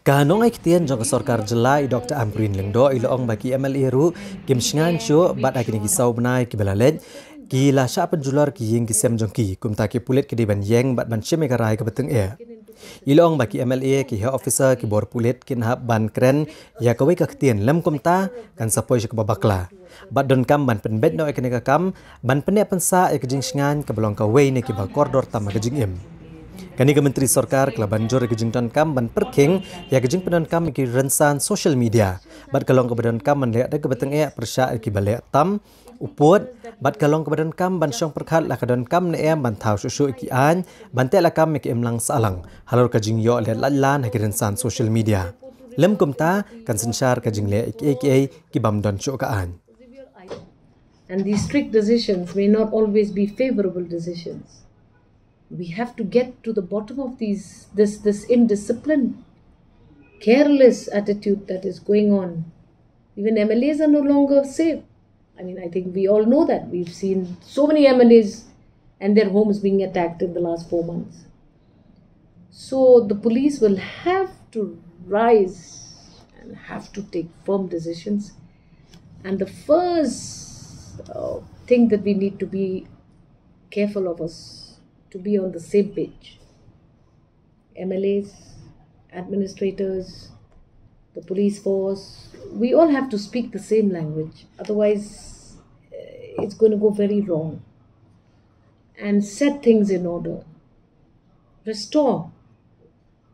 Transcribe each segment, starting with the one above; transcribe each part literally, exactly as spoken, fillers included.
Ka nongai ktien jong ka sorkar jylla i Doktor Ampareen Lyngdoh i la ong ba ki M L A ruh kim shngaiñ shuh bad ha kine ki saw bnai kiba la leit ki la shah pynjulor ki ïing ki sem jong ki, kumta ki pulit ki dei ban ïeng bad ban shim ïa ka rai kaba tyngeh. I la ong ba ki M L A, ki heh officer, ki bor pulit kin hap ban kren ïa kawei ka ktien, lym kumta kan sa poi sha kaba bakla. Bad donkam ban pynbeit noh ïa kane ka kam ban pynneh pynsah ïa ka jingshngaiñ kaba long kawei na kiba kordor tam ha ka jingim. Kane ka myntri sorkar ka la ban jur ïa ka jingdonkam ban pyrkhing ïa ka jingpyndonkam ïa ki rynsan social media. Bad ka long kaba donkam ban leh da kaba tyngeh pyrshah ïa kiba leh tam u pud, bad ka long kaba donkam ban shong pyrkhat la ka donkam ne em ban thaw shuh shuh ïa ki aiñ ban teh lakam ïa ka imlang sahlang halor ka jingïoh leh laitlan ha ki rynsan social media. Lym kumta kan synshar ka jingleh ïa kiei kiei ki bym don shuh ka aiñ. And these strict decisions may not always be favorable decisions. We have to get to the bottom of these this this indiscipline, careless attitude that is going on. Even M L As are no longer safe. I mean, I think we all know that. We've seen so many M L As and their homes being attacked in the last four months. So the police will have to rise and have to take firm decisions. And the first uh, thing that we need to be careful of is to be on the same page. M L As, administrators, the police force, we all have to speak the same language. Otherwise, uh, it's going to go very wrong. And set things in order. Restore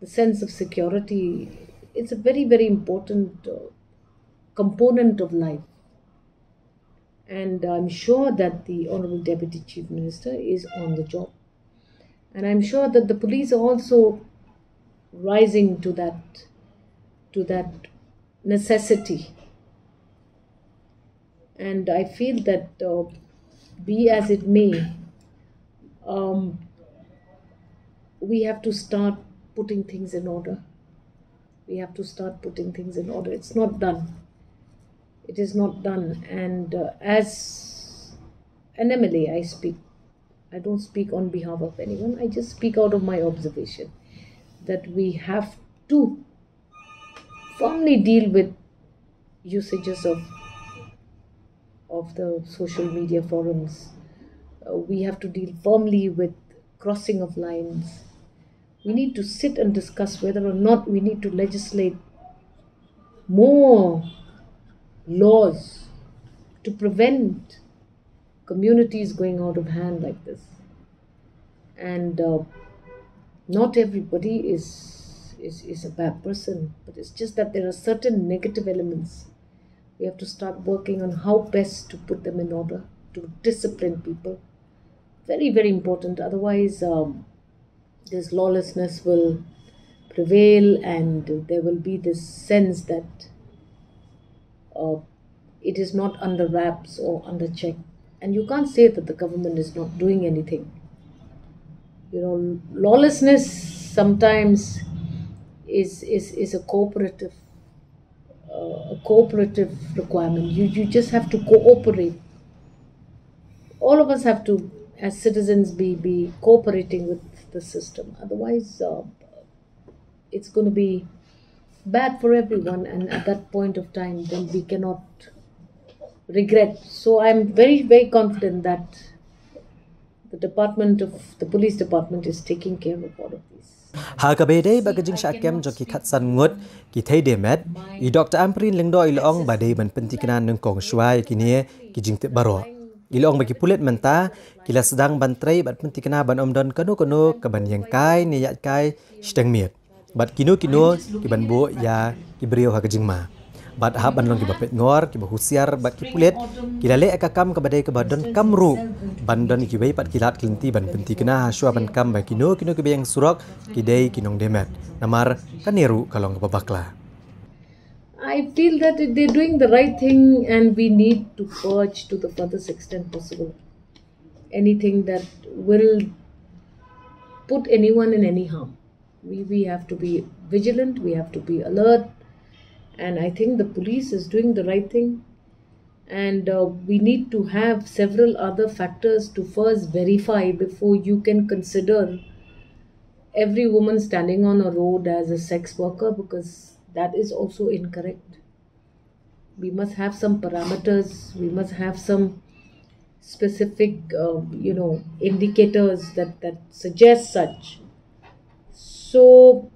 the sense of security. It's a very, very important uh, component of life. And I'm sure that the Honorable Deputy Chief Minister is on the job. And I'm sure that the police are also rising to that to that necessity. And I feel that, uh, be as it may, um, we have to start putting things in order. We have to start putting things in order. It's not done. It is not done. And uh, as an M L A, I speak. I don't speak on behalf of anyone. I just speak out of my observation that we have to firmly deal with usages of of the social media forums. Uh, we have to deal firmly with crossing of lines. We need to sit and discuss whether or not we need to legislate more laws to prevent communities going out of hand like this. And uh, not everybody is, is is a bad person, but it's just that there are certain negative elements. We have to start working on how best to put them in order to discipline people. Very, very important. Otherwise, um, this lawlessness will prevail, and there will be this sense that uh, it is not under wraps or under check. And you can't say that the government is not doing anything. You know, lawlessness sometimes is is, is a cooperative uh, a cooperative requirement. You you just have to cooperate. All of us have to, as citizens, be be cooperating with the system. Otherwise, uh, it's going to be bad for everyone. And at that point of time, then we cannot regret. So I'm very, very confident that the department of the police department is taking care of all of these. Ha kaba ïadei bad ka jingshah kem jong ki khatsan ngut ki thei dei met, i Doktor Ampareen Lyngdoh i la ong ba dei ban pynthikna nyngkong shuwa ïa kine ki jingtip baroh. I la ong ba ki pulit mynta ki la sdang ban trei bad pynthikna ban ym don kano kano kaban ïeng kai ne ïaid kai shiteng miet. Bad kino kino ki ban buh ïa ki briew ha ka jingma. Bad hap ban long kiba peit ngor, kiba husiar bad ki pulit ki la leh ka kam kaba dei kaba donkam ruh ban don kiwei pat ki lad ki lynti ban pynthikna ha shuwa ban kam ba kino kino kiba ïeng surok ki dei ki nongdie met. Namar kane ruh ka long kaba bakla. I feel that they're doing the right thing and we need to purge to the furthest extent possible anything that will put anyone in any harm. We, we have to be vigilant, we have to be alert, and I think the police is doing the right thing. And uh, we need to have several other factors to first verify before you can consider every woman standing on a road as a sex worker, because that is also incorrect. We must have some parameters, we must have some specific, uh, you know, indicators that, that suggest such. So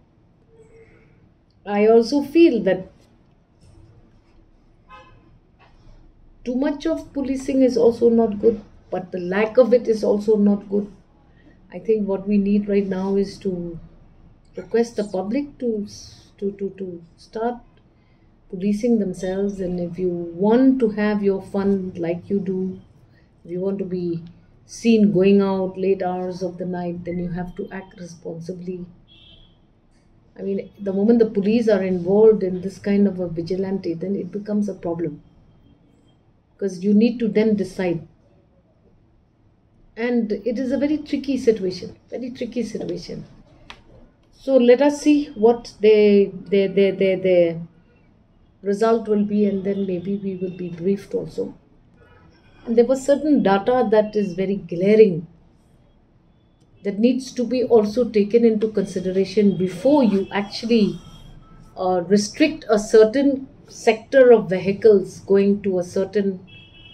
I also feel that too much of policing is also not good, but the lack of it is also not good. I think what we need right now is to request the public to to to, to start policing themselves. And if you want to have your fun like you do, if you want to be seen going out late hours of the night, then you have to act responsibly. I mean, the moment the police are involved in this kind of a vigilante, then it becomes a problem, because you need to then decide. And it is a very tricky situation, very tricky situation. So let us see what the the the the, the result will be, and then maybe we will be briefed also. And there was certain data that is very glaring, that needs to be also taken into consideration before you actually uh, restrict a certain sector of vehicles going to a certain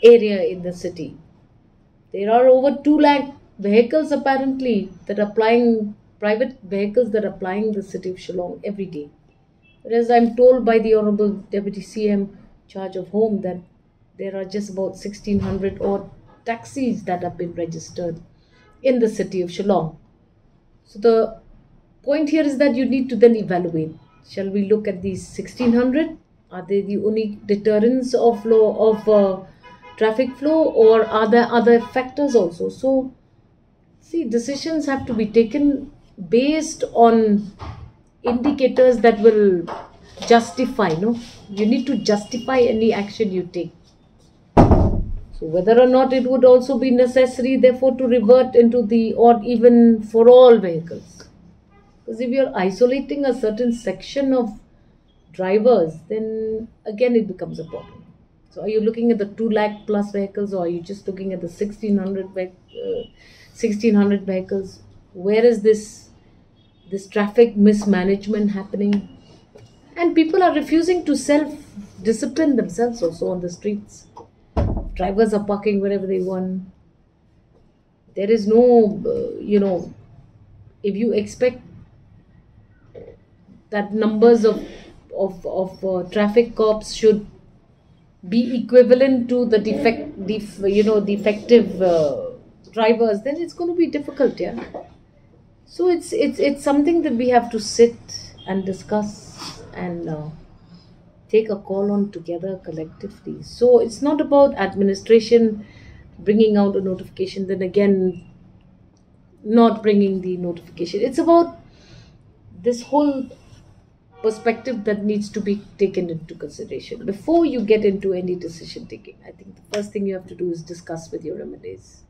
area in the city. There are over two lakh vehicles apparently that are plying, private vehicles that are plying the city of Shillong every day. Whereas I'm told by the Honorable Deputy C M in charge of Home that there are just about sixteen hundred odd taxis that have been registered in the city of Shillong. So the point here is that you need to then evaluate. Shall we look at these sixteen hundred? Are they the only deterrents of law of uh, traffic flow, or are there other factors also? So, see, decisions have to be taken based on indicators that will justify. No, you need to justify any action you take. So whether or not it would also be necessary, therefore, to revert into the odd even for all vehicles, because if you're isolating a certain section of drivers, then again it becomes a problem. So are you looking at the two lakh plus vehicles, or are you just looking at the sixteen hundred veh- uh, sixteen hundred vehicles? Where is this this traffic mismanagement happening? And people are refusing to self discipline themselves also on the streets. Drivers are parking wherever they want. There is no, uh, you know, if you expect that numbers of of of uh, traffic cops should be equivalent to the defect, def, you know, the effective uh, drivers, then it's going to be difficult, yeah. So it's it's it's something that we have to sit and discuss and uh, take a call on together collectively. So it's not about administration bringing out a notification, then again not bringing the notification. It's about this whole perspective that needs to be taken into consideration before you get into any decision taking. I think the first thing you have to do is discuss with your M L As.